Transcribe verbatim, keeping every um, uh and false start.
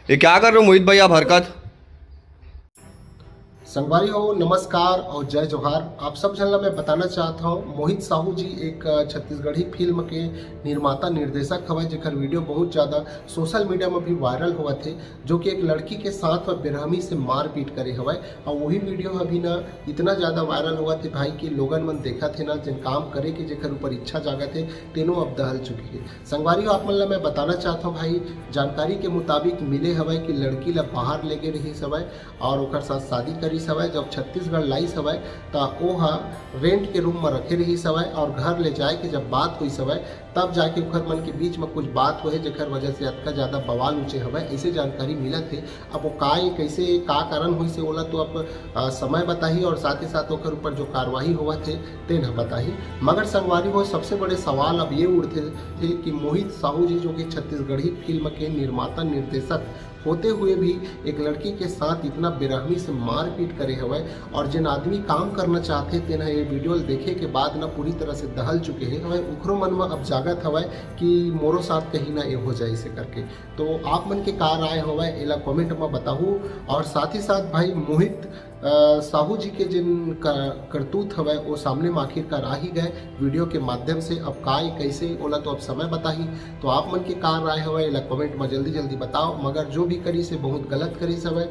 ये क्या कर रहे हो मोहित भाई आप हरकत? संगवारी हो, नमस्कार और जय जोहार। आप सब झन ला मैं बताना चाहत हौं, मोहित साहू जी एक, अ, छत्तीसगढ़ी फिल्म के निर्माता निर्देशक हवय, जेकर वीडियो बहुत ज़्यादा सोशल मीडिया में भी वायरल होवत हे, जो कि एक लड़की के साथ में बेरहमी से मारपीट करे हवय। और वही वीडियो अभी ना इतना ज़्यादा वायरल होवत हे भाई, कि लोगन मन देखत हे ना, जिन काम करे के जेकर ऊपर इच्छा जागत हे, तेनो अब दहल चुके हे। संगवारी हो, आप मन ला मैं बताना चाहत हौं भाई, जानकारी के मुताबिक मिले हवय कि लड़की ला बाहर लेगे रहिस हवय और ओकर साथ शादी करिस हवय। जब छत्तीसगढ़ लाइस हवय, त ओ ह रेंट के रूम म रखे रहिस हवय और घर ले जाए के जब बात होइस हवय, तब जाके ओखर मन के बीच म कुछ बात होए, जेकर वजह से अतका ज़्यादा बवाल उचे हवय, ऐसे जानकारी मिलत हे। अब वो का, ये कैसे, का कारण होइस हे, ओला तो अब, अ, समय बताही और साथ ही साथ ओकर ऊपर जो कार्रवाई होवत हे, तेन ह बताही। मगर संगवारी हो, सबसे बड़े सवाल अब ये उठथे थे कि मोहित साहू जी, जो कि छत्तीसगढ़ी फिल्म के निर्माता निर्देशक होते हुए भी एक लड़की के साथ इतना बेरहमी से मारपीट करे हवय, और जिन आदमी काम करना चाहते, तेन ह ये वीडियो ल देखे के बाद ना पूरी तरह से दहल चुके हे हवय। उखरो मन म अब जागत हवय कि मोरो साथ कहीं ना ये हो जाए, इसे करके। तो आप मन के का राय हवय, एला कमेंट म बताहू। और साथ ही साथ भाई मोहित, अ, साहू जी के जिन क-, करतूत हवय, वो सामने म आखिरकार आ ही गए वीडियो के माध्यम से। अब का, ये कैसे, ओला तो अब समय बताही। तो आप मन के का राय हवय, एला कमेंट म जल्दी जल्दी बताओ। मगर जो भी करिस हे, बहुत गलत करिस हवय।